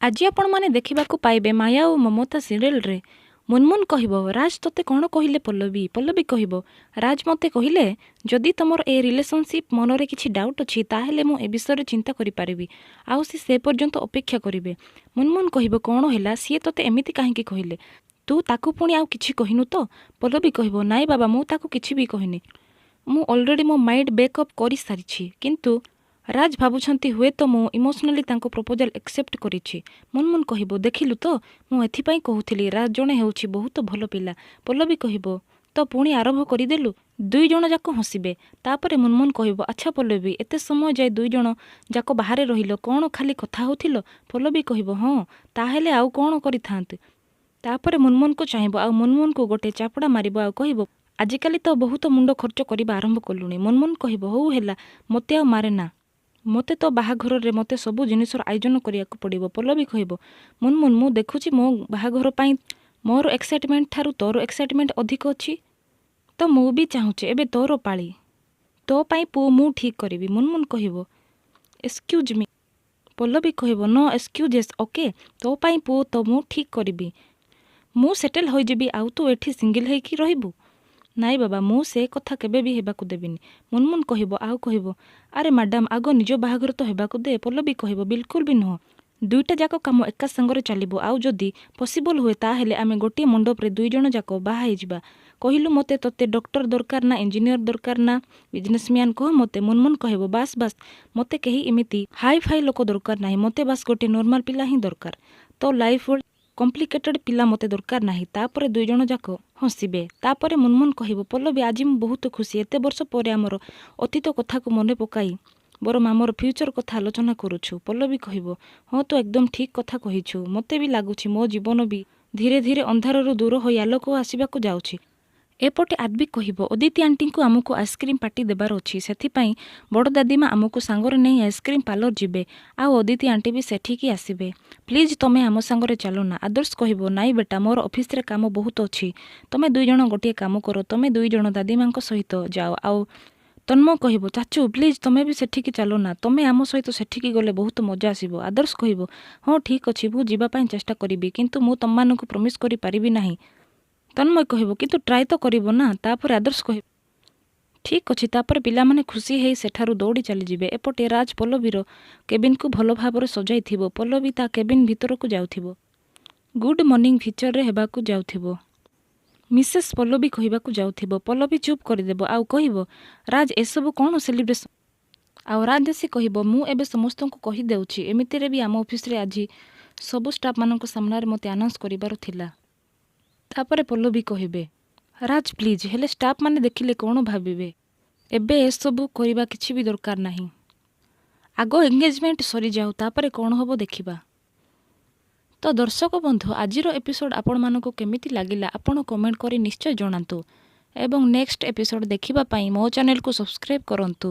ଆଜି ଆପଣମାନେ ଦେଖିବାକୁ ପାଇବେ ମାୟା ଓ ମମତା ସିରିଏଲରେ ମୁନମୁନ କହିବ, ରାଜ ତୋତେ କ'ଣ କହିଲେ ପଲ୍ଲବୀ? ପଲ୍ଲବୀ କହିବ, ରାଜ ମୋତେ କହିଲେ ଯଦି ତମର ଏ ରିଲେସନସିପ୍ ମନରେ କିଛି ଡାଉଟ୍ ଅଛି, ତାହେଲେ ମୁଁ ଏ ବିଷୟରେ ଚିନ୍ତା କରିପାରିବି ଆଉ ସେ ପର୍ଯ୍ୟନ୍ତ ଅପେକ୍ଷା କରିବେ। ମୁନମୁନ କହିବ, କ'ଣ ହେଲା, ସିଏ ତୋତେ ଏମିତି କାହିଁକି କହିଲେ? ତୁ ତାକୁ ପୁଣି ଆଉ କିଛି କହିନୁ ତ? ପଲ୍ଲବୀ କହିବ, ନାଇଁ ବାବା, ମୁଁ ତାକୁ କିଛି ବି କହିନି। ମୁଁ ଅଲରେଡ଼ି ମୋ ମାଇଣ୍ଡ ମେକଅପ୍ କରିସାରିଛି, କିନ୍ତୁ ରାଜ ଭାବୁଛନ୍ତି ହୁଏତ ମୁଁ ଇମୋସନାଲି ତାଙ୍କ ପ୍ରପୋଜାଲ୍ ଆକ୍ସେପ୍ଟ କରିଛି। ମୁନମୁନ କହିବ, ଦେଖିଲୁ ତ, ମୁଁ ଏଥିପାଇଁ କହୁଥିଲି ରାଜ ଜଣେ ହେଉଛି ବହୁତ ଭଲ ପିଲା। ପଲ୍ଲବୀ କହିବ, ତ ପୁଣି ଆରମ୍ଭ କରିଦେଲୁ। ଦୁଇ ଜଣ ଯାକ ହସିବେ। ତାପରେ ମୁନମୁନ କହିବ, ଆଚ୍ଛା ପଲ୍ଲବୀ, ଏତେ ସମୟ ଯାଏ ଦୁଇ ଜଣ ଯାକ ବାହାରେ ରହିଲ, କ'ଣ ଖାଲି କଥା ହେଉଥିଲ? ପଲ୍ଲବୀ କହିବ, ହଁ, ତାହେଲେ ଆଉ କ'ଣ କରିଥାନ୍ତି? ତାପରେ ମୁନମୁନକୁ ଚାହିଁବ ଆଉ ମୁନମୁନକୁ ଗୋଟେ ଚାପୁଡ଼ା ମାରିବ ଆଉ କହିବ, ଆଜିକାଲି ତ ବହୁତ ମୁଣ୍ଡ ଖର୍ଚ୍ଚ କରିବା ଆରମ୍ଭ କଲୁଣି। ମୁନମୁନ କହିବ, ହଉ ହେଲା, ମୋତେ ଆଉ ମାରେ ନା। ମୋତେ ତ ବାହାଘରରେ ମୋତେ ସବୁ ଜିନିଷର ଆୟୋଜନ କରିବାକୁ ପଡ଼ିବ। ପଲ୍ଲବୀ କହିବ, ମୁନମୁନ, ମୁଁ ଦେଖୁଛି ମୋ ବାହାଘର ପାଇଁ ମୋର ଏକ୍ସାଇଟମେଣ୍ଟ ଠାରୁ ତୋର ଏକ୍ସାଇଟମେଣ୍ଟ ଅଧିକ ଅଛି। ତ ମୁଁ ବି ଚାହୁଁଛି ଏବେ ତୋର ପାଳି, ତୋ ପାଇଁ ପୁଅ ମୁଁ ଠିକ୍ କରିବି। ମୁନମୁନ କହିବ, ଏକ୍ସକ୍ୟୁଜ୍ ମି। ପଲ୍ଲବୀ କହିବ, ନୋ ଏକ୍ସକ୍ୟୁଜେସ୍, ଓକେ? ତୋ ପାଇଁ ପୁଅ ତ ମୁଁ ଠିକ୍ କରିବି। ମୁଁ ସେଟେଲ୍ ହୋଇଯିବି ଆଉ ତୁ ଏଠି ସିଙ୍ଗିଲ୍ ହେଇକି ରହିବୁ? ନାଇଁ ବାବା, ମୁଁ ସେ କଥା କେବେ ବି ହେବାକୁ ଦେବିନି। ମୁନମୁନ କହିବ ଆଉ କହିବ, ଆରେ ମ୍ୟାଡ଼ାମ୍, ଆଗ ନିଜ ବାହାଘର ତ ହେବାକୁ ଦେ। ପଲ୍ଲବୀ କହିବ, ବିଲକୁଲ ବି ନୁହଁ। ଦୁଇଟା ଯାକ କାମ ଏକା ସାଙ୍ଗରେ ଚାଲିବ ଆଉ ଯଦି ପସିବଲ୍ ହୁଏ, ତାହେଲେ ଆମେ ଗୋଟିଏ ମଣ୍ଡପରେ ଦୁଇ ଜଣ ଯାକ ବାହା ହେଇଯିବା। କହିଲୁ ମୋତେ, ତୋତେ ଡକ୍ଟର ଦରକାର ନା ଇଞ୍ଜିନିୟର ଦରକାର ନା ବିଜନେସମ୍ୟାନ୍, କହ ମୋତେ। ମୁନମୁନ କହିବ, ବାସ୍ ବାସ୍, ମୋତେ କେହି ଏମିତି ହାଇ ଫାଇ ଲୋକ ଦରକାର ନାହିଁ। ମୋତେ ବାସ୍ ଗୋଟେ ନର୍ମାଲ ପିଲା ହିଁ ଦରକାର। ତୋ ଲାଇଫ୍ କମ୍ପ୍ଲିକେଟେଡ୍ ପିଲା ମୋତେ ଦରକାର ନାହିଁ। ତାପରେ ଦୁଇ ଜଣ ଯାକ ହସିବେ। ତାପରେ ମୁନମୁନ କହିବ, ପଲ୍ଲବୀ, ଆଜି ମୁଁ ବହୁତ ଖୁସି। ଏତେ ବର୍ଷ ପରେ ଆମର ଅତୀତ କଥାକୁ ମନେ ପକାଇ ବରଂ ଆମର ଫ୍ୟୁଚର କଥା ଆଲୋଚନା କରୁଛୁ। ପଲ୍ଲବୀ କହିବ, ହଁ, ତୁ ଏକଦମ ଠିକ୍ କଥା କହିଛୁ। ମୋତେ ବି ଲାଗୁଛି ମୋ ଜୀବନ ବି ଧୀରେ ଧୀରେ ଅନ୍ଧାରରୁ ଦୂର ହୋଇ ଆଲୋକ ଆସିବାକୁ ଯାଉଛି। ଏପଟେ ଆଦ୍ବିକ କହିବ, ଅଦିତି ଆଣ୍ଟିଙ୍କୁ ଆମକୁ ଆଇସ୍କ୍ରିମ୍ ପାର୍ଟି ଦେବାର ଅଛି। ସେଥିପାଇଁ ବଡ଼ ଦାଦିମା ଆମକୁ ସାଙ୍ଗରେ ନେଇ ଆଇସ୍କ୍ରିମ୍ ପାର୍ଲର ଯିବେ ଆଉ ଅଦିତି ଆଣ୍ଟି ବି ସେଠିକି ଆସିବେ। ପ୍ଲିଜ୍ ତମେ ଆମ ସାଙ୍ଗରେ ଚାଲ ନା। ଆଦର୍ଶ କହିବ, ନାଇଁ ବେଟା, ମୋର ଅଫିସରେ କାମ ବହୁତ ଅଛି। ତମେ ଦୁଇ ଜଣ ଗୋଟିଏ କାମ କର, ତମେ ଦୁଇ ଜଣ ଦାଦିମାଙ୍କ ସହିତ ଯାଅ। ଆଉ ତନ୍ମୟ କହିବ, ଚାଚୁ, ପ୍ଲିଜ୍ ତମେ ବି ସେଠିକି ଚାଲ ନା। ତମେ ଆମ ସହିତ ସେଠିକି ଗଲେ ବହୁତ ମଜା ଆସିବ। ଆଦର୍ଶ କହିବ, ହଁ, ଠିକ୍ ଅଛି, ମୁଁ ଯିବା ପାଇଁ ଚେଷ୍ଟା କରିବି, କିନ୍ତୁ ମୁଁ ତମମାନଙ୍କୁ ପ୍ରମିସ୍ କରିପାରିବି ନାହିଁ। ତନ୍ମୟ କହିବ, କିନ୍ତୁ ଟ୍ରାଏ ତ କରିବ ନା? ତାପରେ ଆଦର୍ଶ କହିବ, ଠିକ୍ ଅଛି। ତାପରେ ପିଲାମାନେ ଖୁସି ହେଇ ସେଠାରୁ ଦୌଡ଼ି ଚାଲିଯିବେ। ଏପଟେ ରାଜ ପଲ୍ଲବୀର କେବିନକୁ ଭଲ ଭାବରେ ସଜାଇଥିବ। ପଲ୍ଲବୀ ତା କେବିନ ଭିତରକୁ ଯାଉଥିବ। ଗୁଡ୍ ମର୍ଣ୍ଣିଂ ଫିଚରରେ ହେବାକୁ ଯାଉଥିବ। ମିସେସ୍ ପଲ୍ଲବୀ କହିବାକୁ ଯାଉଥିବ। ପଲ୍ଲବୀ ଚୁପ୍ କରିଦେବ ଆଉ କହିବ, ରାଜ, ଏସବୁ କ'ଣ ସେଲିବ୍ରେସନ୍? ଆଉ ରାଜ ଆସି କହିବ, ମୁଁ ଏବେ ସମସ୍ତଙ୍କୁ କହିଦେଉଛି। ଏମିତିରେ ବି ଆମ ଅଫିସରେ ଆଜି ସବୁ ଷ୍ଟାଫ୍ମାନଙ୍କ ସାମ୍ନାରେ ମୋତେ ଆନାଉନ୍ସ କରିବାର ଥିଲା। ତାପରେ ପଲ୍ଲବୀ କହିବେ, ରାଜ ପ୍ଲିଜ୍, ହେଲେ ଷ୍ଟାଫ୍ମାନେ ଦେଖିଲେ କ'ଣ ଭାବିବେ? ଏବେ ଏସବୁ କରିବା କିଛି ବି ଦରକାର ନାହିଁ। ଆଗ ଏଙ୍ଗେଜମେଣ୍ଟ ସରିଯାଉ, ତାପରେ କ'ଣ ହେବ ଦେଖିବା। ତ ଦର୍ଶକ ବନ୍ଧୁ, ଆଜିର ଏପିସୋଡ଼ ଆପଣମାନଙ୍କୁ କେମିତି ଲାଗିଲା, ଆପଣ କମେଣ୍ଟ କରି ନିଶ୍ଚୟ ଜଣାନ୍ତୁ ଏବଂ ନେକ୍ସଟ ଏପିସୋଡ଼ ଦେଖିବା ପାଇଁ ମୋ ଚ୍ୟାନେଲକୁ ସବସ୍କ୍ରାଇବ୍ କରନ୍ତୁ।